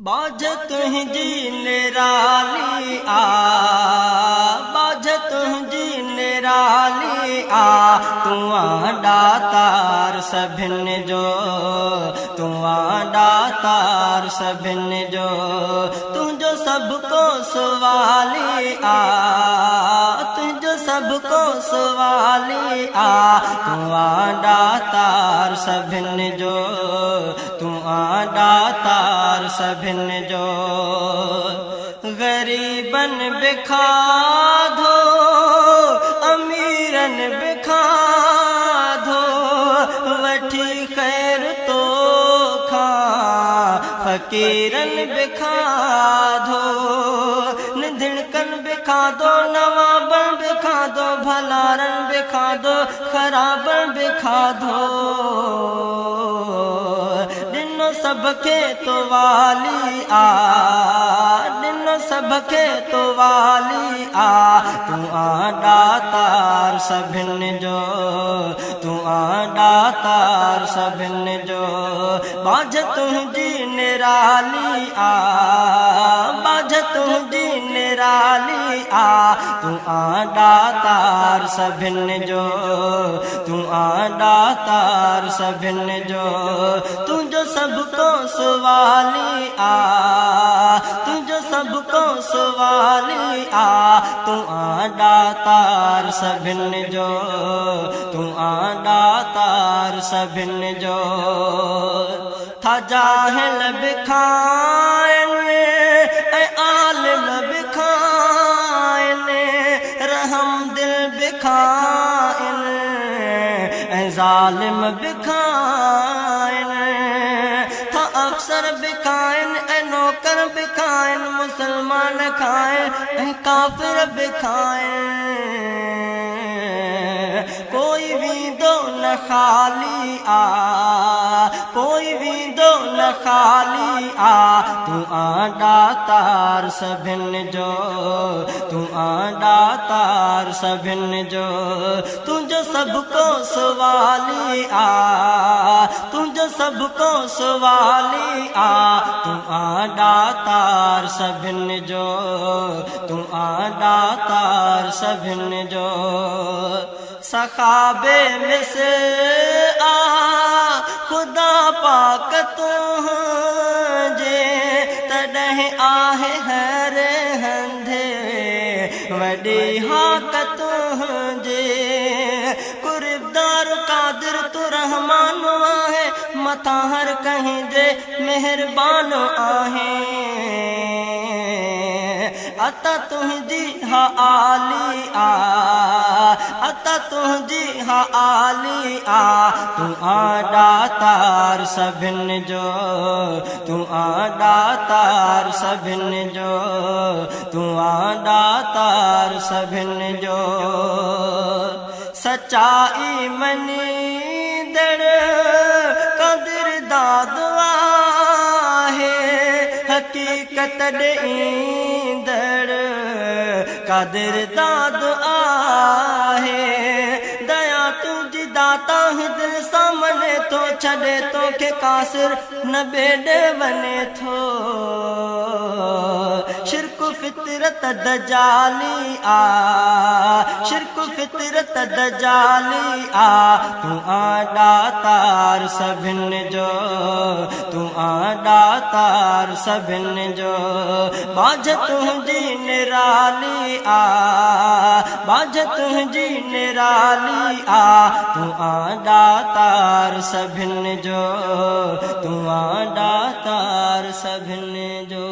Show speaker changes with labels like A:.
A: ٻاجهه تنهنجي نرالي آ، ٻاجهه تنهنجي نرالي آ، تون آن ڏاتار سڀن جو، تون آن ڏاتار سڀن جو، تنهنجو سڀ ڪو سوالي آ، تنهنجو سڀ ڪو سوالي آ، تون آن ڏاتار سڀن جو. تون آن ڏاتار سڀن جو، غريبن به کاڌو، اميرن به کاڌو، وٺي خير تو کان فقيرن به کاڌو، نڌڻڪن به کاڌو، نوابن به کاڌو، ڀلارن به کاڌو، خرابن به کاڌو، ڏنو سڀ کي تو والي آ، ڏنو سڀ کي تو والي آ، تون آن ڏاتار سڀن جو، تون آن ڏاتار سڀن جو، ٻاجهه تنهنجي نرالي آ، ٻاجهه تنهنجي نرالي آ، تون آن ڏاتار سڀن جو، تون آن ڏاتار سڀن جو، تنهنجو سڀ ڪو سوالي آ، تنهنجو سڀ ڪو سوالي آ، تون آن ڏاتار سڀن جو، تون آن ڏاتار سڀن جو. ٿا جاهل به کائن ۽ عالم به کائن، رحم دل به کائن ۽ ظالم به کائن، ٿا افسر به کائن ۽ نوڪر به کائن، مسلمان کائن ۽ ڪافر به کائن، ڪوئي ويندو نه خالي آ، ڪوئي ويندو نه خالي آ، تون آن ڏاتار سڀن جو، تون آن ڏاتار سڀن جو، تنهنجو سڀ ڪو سوالي آ، تنهنجو سڀ ڪو سوالي آ، تون آن ڏاتار سڀن جو، تون آن ڏاتار سڀن جو. سخا بي مثل آ خدا پاڪ تنهنجي، تڏهن آهي هر هنڌ وڏي هاڪ تنهنجي. قربدار قادر تون رحمان آهين، مٿان هر ڪنهن جي مهربان آهين. عطا تنهنجي ها عالي آ، عطا تنهنجي ها عالي آ، تون آن ڏاتار سڀن جو، تون آن ڏاتار سڀن جو، تون آن ڏاتار سڀن جو. سچائي مڃيندڙ قدر داد آهي، حقيقت ڏيندڙ قادر داد آهي. ديا تنهنجي داتا هي دل سان مڃي ٿو، ڇڏي توکي قاصر نه ٻئي ڏي وڃي ٿو. شرڪ فطرت دجالي آ، شرڪ فطرت دجالي آ، تون آن ڏاتار سڀن جو، تون آن ڏاتار سڀن جو، ٻاجهه تنهنجي نرالي آ، ٻاجهه تنهنجي نرالي آ، تون آن ڏاتار سڀن جو، تون آن ڏاتار سڀن جو.